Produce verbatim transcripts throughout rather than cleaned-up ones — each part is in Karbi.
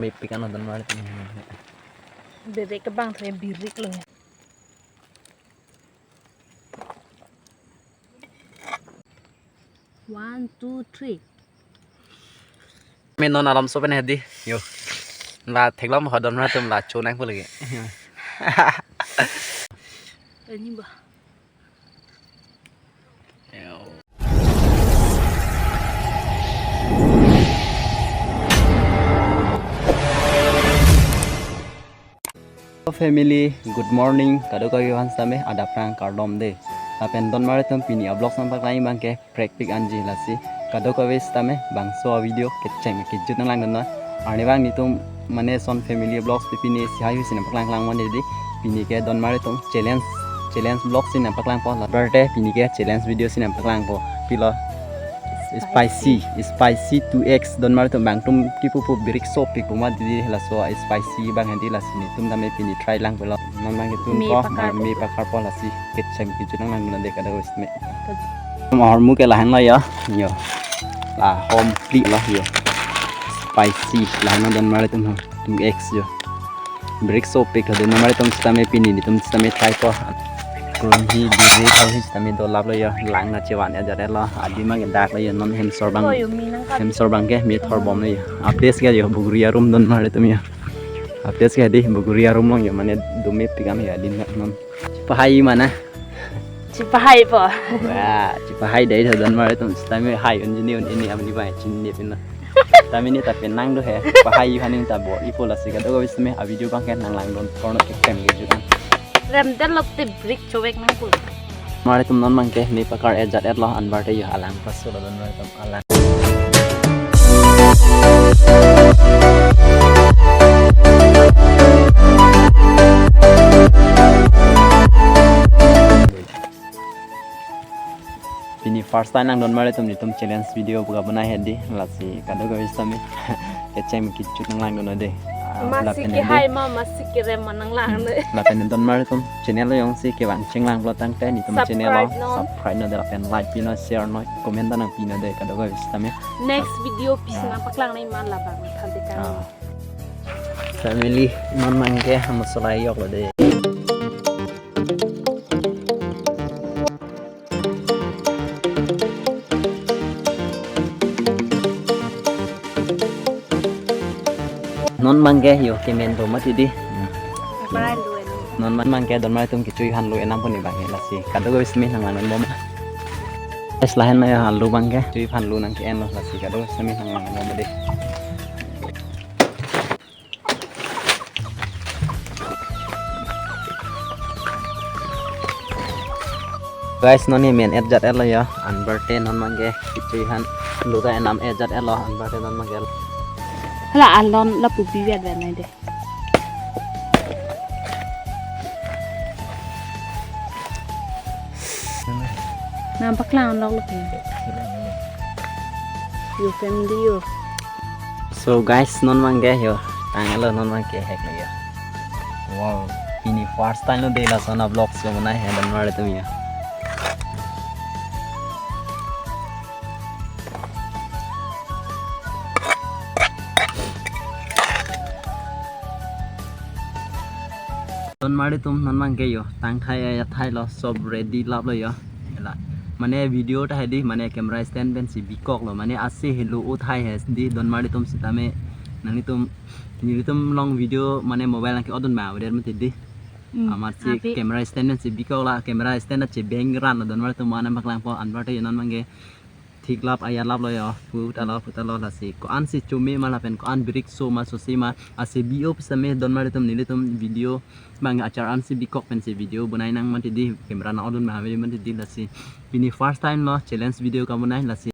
Bebek ano don mari. Bebek kebang tho, birik lo. One, two, three. Min non alam so pen hedi. Yo. La theklong ho don mari atum la chonang pu lagi. Ini bah. Hello family, good morning. Kadokave aphan sitame adap rang kardom de. Lapen don mari atum pini a-vlog nangpaklang abang ke prekpik anji lasi. Kadokave sitame bangso a-video kecheng kejut nanglangdun non. Arnivang netum mane Son Family Vlogs pi pini isi haihui si nangpaklang klang mane di. Pini ke don mari atum challenge, challenge vlog si nangpaklangpo. Lapen te pini ke challenge video si nangpaklangpo. Pilo? Spicy, spicy two X don mari atum bang atum kipu pu birik sopik pu ma di laso spicy abang hedi lasi netum tame pini try lang pulo. Non abang ke tun me ko, pakar ma me pakarpo lasi kecheng kejut nanglangdun de kadokave sitame. Ahormu ke lahenlo yo. Yo. La hom pli lo yo. Spicy lahenlo don mari atum ho. Two X yo. Birik sopik ho don mari atum sitame pini netum sitame try po. Krum hi birik ho hi sitame dolaplo yo. Lang na chevan ajat lo. Adim abang dak lo yo non hemsor abang. Oh, yo, mi nang ka- Hemsor abang ke me thorbomlo yo. A-place ke yo buguri arum don mari atum yo. A-place ke di buguri arum along yo mane do mepik an yo adim non. Pahai mana? Chipahai po. Wah, chipahai dei tho don mari atum sitame hai un jini un ini amni bai chinine pin na. Sitame neta penang do he. Pahai haning ta bo ipo lasi kadokave sitame a-video abang ke nanglangdun korno kecheng kejut an. Remdet lok te birik chovek nang pu. Mari atum non abang ke me pakar ajat lo anbar te yo alang paso lo don mari atum alang. Pini first time nang don mari atum netum challenge video buka bonai hedi lasi kadokave sitame kecheng kejut nanglangdun de. Ah, masi lapen ke hedi. Hai ma, masi ke rem ma nanglang de. Lapen don mari atum channel lo jongsi kevang chenglanglo tangte netum channel lo subscribe non. Subscribe non de lapen like pinon, share non, comment ta nangpinon de kadokave sitame. Next video pisi nangpaklang nai ma labang than de kan. Ah. Family non abang ke ham solai yok lo de. Non abang ke yo kemen do mati di. Apa lu ini? Non abang ke don mari atum kechui han lu enam puni abang ke lasi. Kadokave sitame nanglang bom. Es lahen na yo han lu abang ke. Chui han lu nang ke en lo lasi kadokave sitame nanglang bom de. Guys, non he men et jat et lo yo. Anbar te non abang ke kechui han lu ta enam et jat et lo. Anbar te non abang ke. Hala alon lapu bi vet vet nai de. Nangpaklang lok lok ni. Yo family yo. So guys, non abang ke yo. Tanglo non abang ke hek lo yo. Wow, pini first time lo de lason a-vlog so mana he don mari atum yo. Don mari atum non abang ke yo tang thai ya thai lo sob ready lap lo yo. Ela mane video ta hedi mane camera stand pensi bikok lo mane ase helo o thai he di don mari atum sitame nanglitum nelitum along video mane mobile nang ke-on dun ma video mati di. Hmm, amat si api. Camera stand pensi bikok la camera stand ta chebeng ran lo don mari atum mana nangpaklangpo anbar te yo non abang ke. Thik lap ayat lap lo yo, pu ta lo, pu ta lo lasi. Ko-an si chome ma lapen ko-an birik so ma sosi ma, ase bi-o pu sitame don mari atum nelitum video abang achar an si bikok pensi video bonai nang mati di camera nang-on dun ma video mati di lasi. Pini first time lo challenge video kabonai lasi.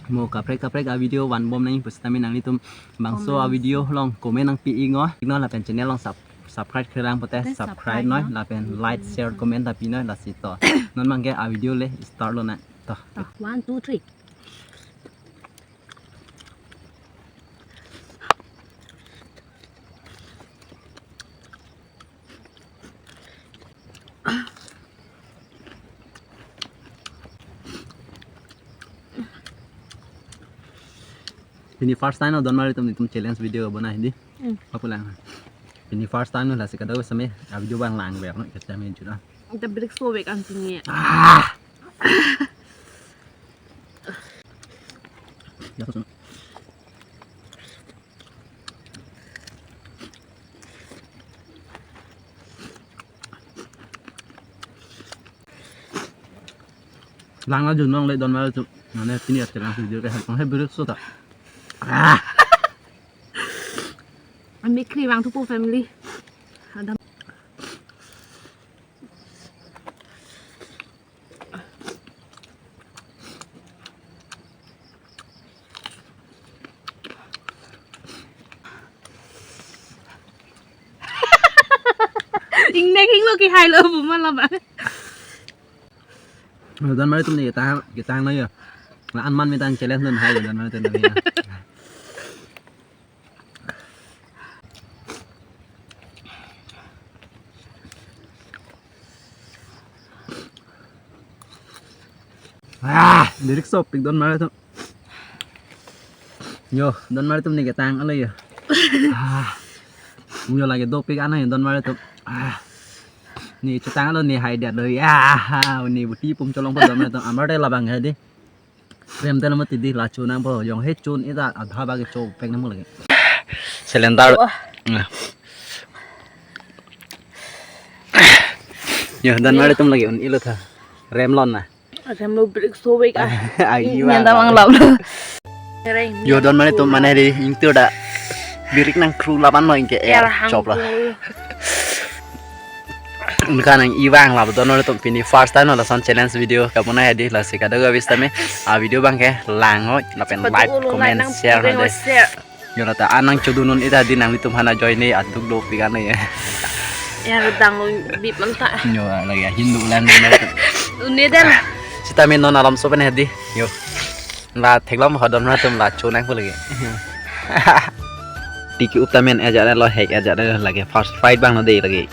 Mo kaprek kaprek a-video van bom nang pu sitame nanglitum bangso a-video along comment nangpi-ik non, ik non lapen channel along sub-, subscribe kherang pote subscribe noi lapen like share comment ta pi noi lasi to. Non abang ke a-video le start lo na. To. To, one, two, three. Pini first time lo don mari atum, netum challenge video bonai hedi. Hmm. Papulang. Pini first time lo, lasi kadokave setame a video abang langver non, kacharmi jura. Ita break so vek an sini. Ah! Ya, terus. Lang la junong le don mari atum. Mane pini at lang video ke hapang he break so ta. Ah. Ami kri bang thupo family. Adam. Ingnek hinglo kehai lo bu ma la ba. Don mari atum ne ketang, ketang lo ya. La an man me tang challenge non hai don mari atum ne ya. Ah, birik sopik don mari atum. Yo, don mari atum ne ketang alo yo. Ah. Yo lake dopik ana yo don mari atum. Ah. Ne chetang alo ne hai dia do ya. Ne buti pum cholong po don mari atum. Amar te labang hedi. Rem tel mati di la chun nangpo, jong he chun ita adha bagi cho pek nang lagi. Cylinder. Wah. Nah. Yo, don mari atum lake un-ilo tha. Rem lon na. Rem lo break so vek ah. Ayu. Nyanda ah. Mang lap lo. Yo, don mari atum mane di ingtur da. Birik nang kru laban lo ingke er chop la. Nang kevang la don mari atum pini first time lo lason challenge video kabonai hedi, lasi kadokave setame a video abang ke lang hoi lapen like, comment, share hande. Yo la ta anang chodun non ita di nanglitum aphan ajoine aduk dopik ana ya. Ya dang lo bip man ta. Yo lake Hindu lang. Une der. Setame non alam so pen hedi. Yo. La theklong ho don mari atum la cho nangpo lake. Tiki up tamen ajak lo hek ajak lo lake first fight abang lo de lake.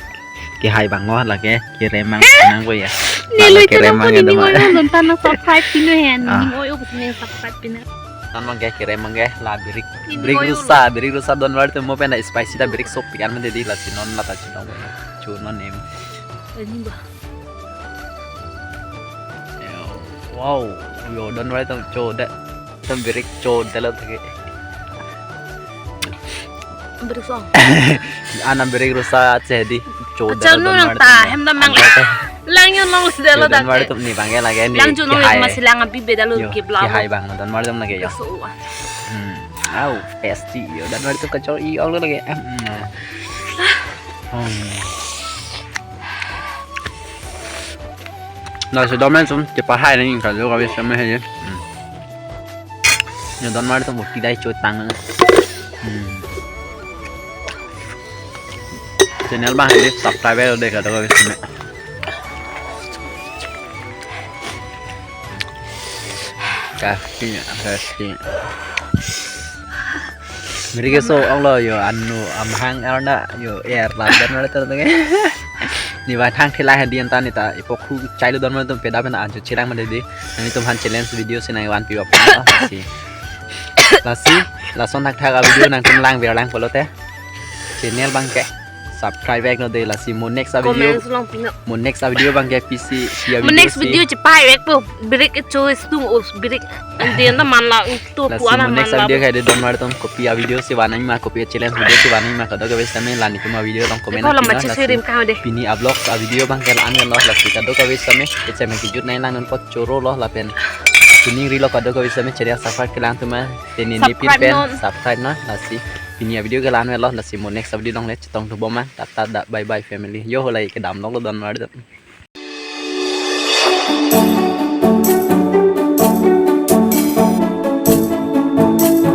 Kehai abang lo lake kerem abang nangpo ya. Nelu la itu kerem nangpo abang nini dong. Oi lo nonton na subscribe pino ya. Ah. Nini oi up sini subscribe pino. Tan abang ke kerem abang ke la birik. Nini birik oi rusa, birik rusa don mari atum mo pen spicy ta birik sopik an mati di lasi non la ta chunong. Cho non em. Ini bah. Wow, yo don mari atum cho da. Atum birik cho da lo thake. Birik song. Ana birik rusa che di cho da. Achal lo nu don nang mari ta atum. Hem dam nang. Ante te. Lang yo long sida lo yo don mari atum ne abang ke lake ne. Lang junong kehai. Masih lang abi beda lo yo, ke bla. Kehai abang don mari atum lake yo. So, ah. Hmm. Au, tasty yo. Don mari atum kachor i ong lo lake. Hmm. Hmm. Na, so don mari atum chepahai nang kadokave setame he. Hmm. Yo don mari atum buti dai cho tang. Hmm. Channel abang hedi subscribe lo de kadokave setame. Kasih, kasih. Meri ke so ong lo yo anu amahang arna yo er la don mari atum tenge. Ne ba thang thela hedi anta ne ta ipo khu chai lo don mari atum peda pena ancho chirang mati di. Nanglitum aphan challenge video si nang van pi bap lasi. Lasi, lason thakthak a video nangtum langver lang pulote. Channel abang ke subscribe vek non de lasi mo next a video. Comment long pino. Mo next a video abang ke pisi, pia mo video next si. Video chepai vek po. Birik cho stung us birik. Ante na man la to lasi pu ana mo man next la video kaide don mari atum kopi a video si vanangma, kopi a challenge video si vanangma kadokave setame la netum a video along comment. Ko la nangpinang machi lasi. Serim ka de. Pini a vlog a video abang ke la-an lo lasi kadokave setame. Echem kejut nai lang non po choro lo lapen. Pini rilo kadokave setame channel subscribe kelang tuma. Tini ni pin pen subscribe non. Subscribe non lasi. Pini a video ke la-an lo lasi mo next a video along le chetong thubom ma. Tata da bye bye family. Yo holai kedam lo don mari atum.